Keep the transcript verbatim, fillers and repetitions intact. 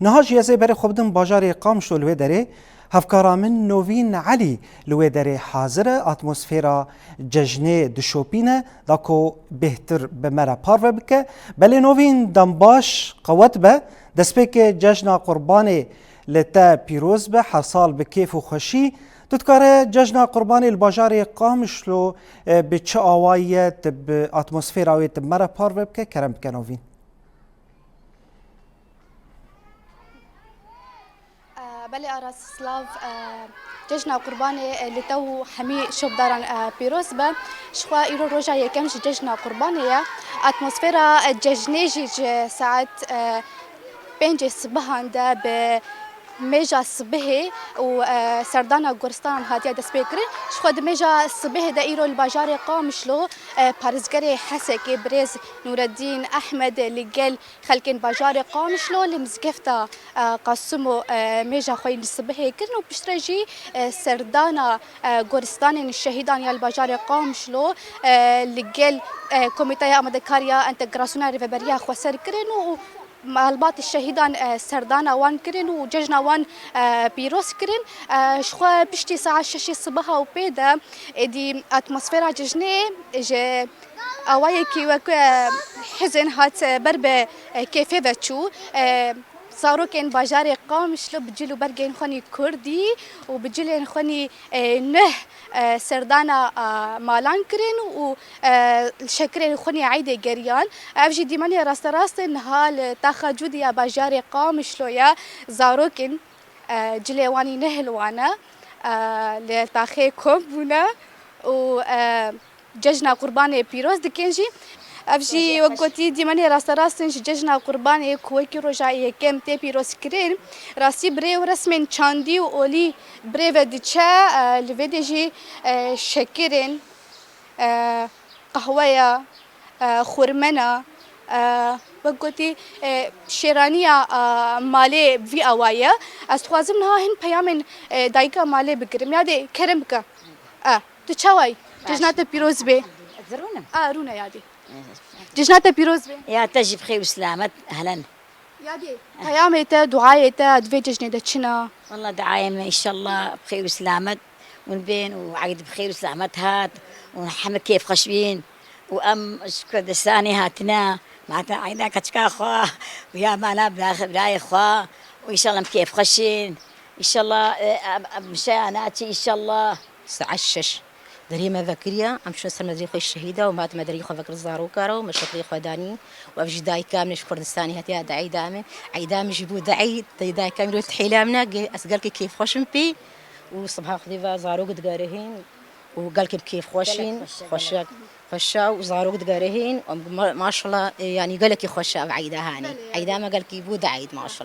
Niha jî ez ê berê xwe bidim bajarê Qamişlo li wê derê. Hevkara min Novîn Elî li wê derê hazir e, atmosfêra cejnê dişopîne, da ku bêhtir bi me re parve bike. Belê Novîn, dem baş, qewet be. Destpêkê cejna Qurbanê li te pîroz be, her sal bi kêf û xweşî. Tu dikare cejna Qurbanê li bajarê Qamişlo, e, bi çi awayî ye, tu bi atmosfêra wê tu bi me re parve bike, kerem bike Novîn. Belê Aras, silav, cejna Qurbanê li te û hemî şopdaran pîroz be. Ji xwe îro roja yekem ji cejna Qurbanê ye. Atmosfera cejnê jî ji saet pêncê sibihan de bi mêja sibihê û serdana goristanan hatiye destpêkirin. Ji xwe di mêja sibihê de îro li bajarê Qamişlo, parêzgerê Hesekê birêz Nûreddîn Ehmed li gel xelkên bajarê Qamişlo li mizgefta, e, Qasimo, e, mêja xwe yên li sibihê kirin û piştre jî, e, serdana, e, goristanên şehîdan ya li bajarê Qamişlo, e, li gel, e, Komîteya Amadekariya Entegrasyona Rêveberiya xweser kirin û malbatê şehîdan, e, serdana wan kirin û cejna wan, e, pîroz kirin. E, ji xwe piştî saet şeşê sibiha û pê de êdî atmosfera cejnê ji awayekî weke hizin hat ber bi kêfê ve çû. Zarokên bajarê Qamişlo bi cil û bergên xwe nî kurdî û bi cilên xwe nî neh serdana malan kirin û şekirên xwe nî eydê geriyan. Ev jî dîmenê rasterast e niha li taxa Cûdî ya bajarê Qamişlo ye. Zarokên cilê wan nî neh li wan e, li taxê kom bûne û cejna Qurbanê pîroz dikin jî. Ev jî wek gotî dîmenê rasterast in ji cejna Qurbanê ku wekî roja yekem tê pîrozkirin. Rastî bi rê û resmên çandî û olî bi rê ve diçe, e, li vê de jî, e, şekirên, e, qehweya, e, xurmena, e, wek gotî, e, şêraniya, e, malê bi vî awa ye. Ez dixwazim niha hin peyamên, e, dayika malê bigirim. Yadê kerem bike. E, tu çawa yî? Baş. Cejna te pîroz bê. Ez rûnim. A, rûne yadê. Cejna te pîroz bê. Ya te jî bi xêr û silamet helen. Yadê, peyamê te, duayê te di vê cejnê de çi ne? Walla duayê me înşallah bi xêr û silamet hûn bên û eyd bi xêr û silamet hat û heme kêfxweş bîn û em ji Kurdistanê hatine, me hatine eyda keçika xwe û ya mala bira-, birayê xwe û înşallah em kêfxweş in. Înşallah, e, em, em mişeya naçî înşallah. Saet şeş. Derî me vekiriya, em çûne ser medirî xwe şehîda û me hatime derî xwe vekir zaroka re û me şeklê xwe danî û ev jî dayika min ji Kurdistanê hatiye di eyda me. Eyda min jî bû di eyd, tê dayika min îro tihêla min e, ge-, ez gelkî kêfxweş im pê û sibaha Xwedê ve zarok digerihîn û gelkî bi kêfxweş in, xweşe, xweşe û zarok digerihîn û ma-, maşallah, e, yanî gelekî xweş e ev eyda hanî. Eyda me gelkî bû di eyd maşallah.